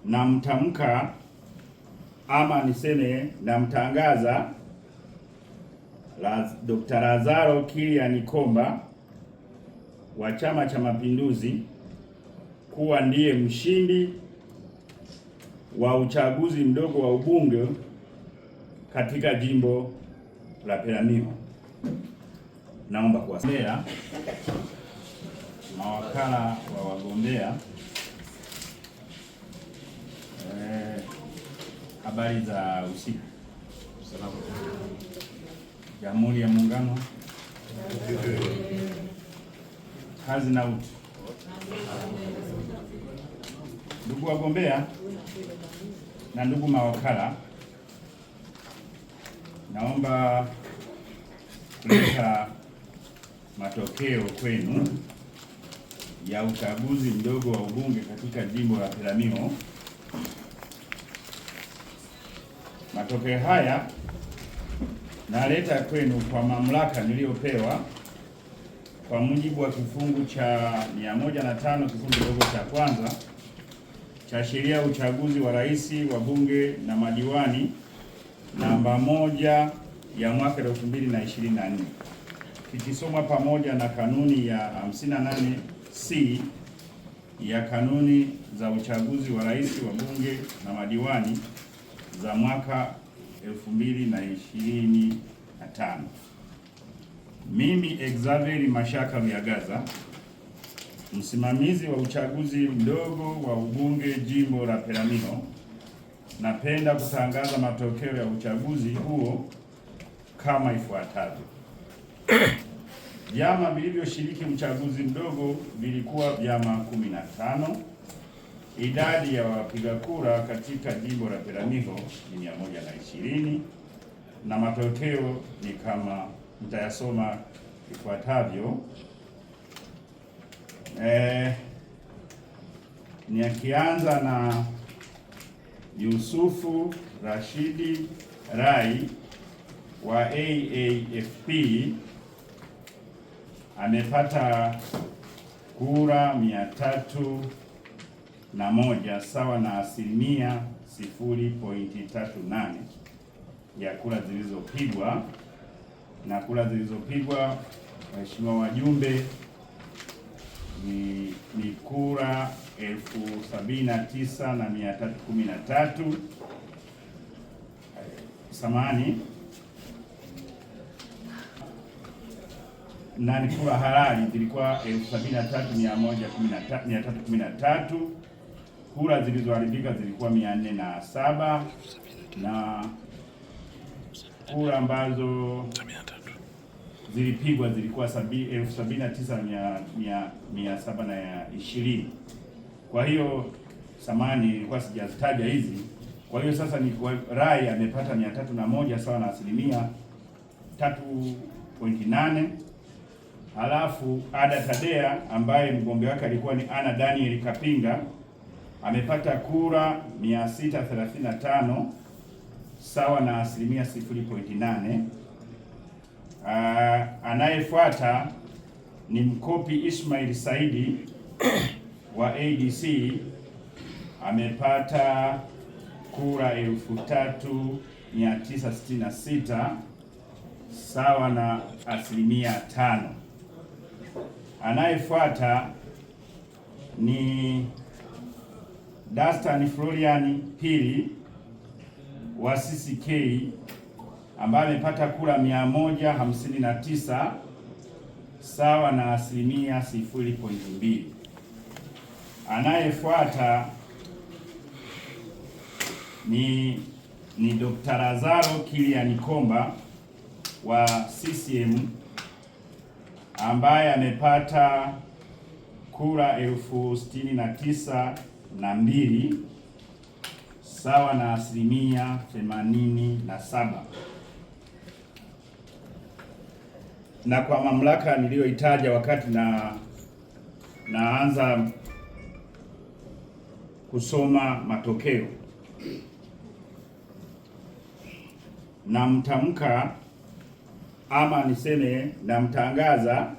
Namtamka ama niseme namtangaza Dr. Lazaro Kilian Komba wa Chama cha Mapinduzi kuwa ndiye mshindi wa uchaguzi mdogo wa ubunge katika jimbo la Peramiho. Naomba kuwasilea mawakala wa wagombea habari za usiku. Jamhuri ya Muungano, kazi na utu. Ndugu wagombea na ndugu mawakala, naomba kuleta matokeo kwenu ya uchaguzi mdogo wa ubunge katika jimbo la Peramiho. Matokeo haya naleta kwenu kwa mamlaka niliyopewa kwa mujibu wa kifungu cha 105 kifungu kidogo cha kwanza cha sheria ya uchaguzi wa rais wa bunge na madiwani namba 1 ya mwaka 2024 kikisomwa pamoja na kanuni ya 58C ya kanuni za uchaguzi wa rais wa bunge na madiwani za mwaka 2025. Mimi Xavier Mashaka Luyagaza, msimamizi wa uchaguzi mdogo wa ubunge jimbo la Peramiho, napenda kutangaza matokeo ya uchaguzi huo kama ifuatavyo. Vyama vilivyoshiriki uchaguzi mdogo vilikuwa vyama 15. Idadi ya wapiga kura katika jimbo la Peramiho ni 120 na matokeo ni kama mtayasoma ifuatavyo. Nikianza na Yusufu Rashidi Rai wa AAFP amepata kura 301 sawa na asilimia 0.38 ya kura zilizopigwa, na kura zilizopigwa, waheshimiwa wajumbe, ni kura 79,313. Samahani, na ni kura halali zilikuwa 73,313. Kura zilizoharibika zilikuwa 407 na kura ambazo zilipigwa zilikuwa 79,720. Kwa hiyo samani ilikuwa sijazitaja hizi. Kwa hiyo sasa ni Rai amepata 301 sawa na asilimia 3.8. Halafu Ada Tadea ambaye mgombea wake alikuwa ni Ana Daniel Kapinga amepata kura 635 sawa na asilimia 0.8. Anayefuata ni Mkopi Ismail Saidi wa ADC amepata kura 3966 sawa na asilimia 5. Anayefuata ni Dastan Florian Pili wa CCK ambaye amepata kura 159 sawa na asilimia 0.2. Anayefuata ni Dr. Lazaro Kilian Komba wa CCM ambaye amepata kura 69,002 sawa na asilimia 87. Na kwa mamlaka niliyoitaja wakati naanza kusoma matokeo, namtamka ama niseme namtangaza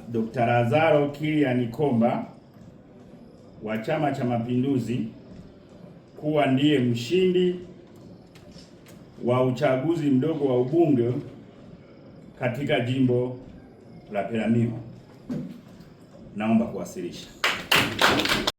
Dr. Lazaro Kilian Komba wa Chama cha Mapinduzi kuwa ndiye mshindi wa uchaguzi mdogo wa ubunge katika jimbo la Peramiho. Naomba kuwasilisha.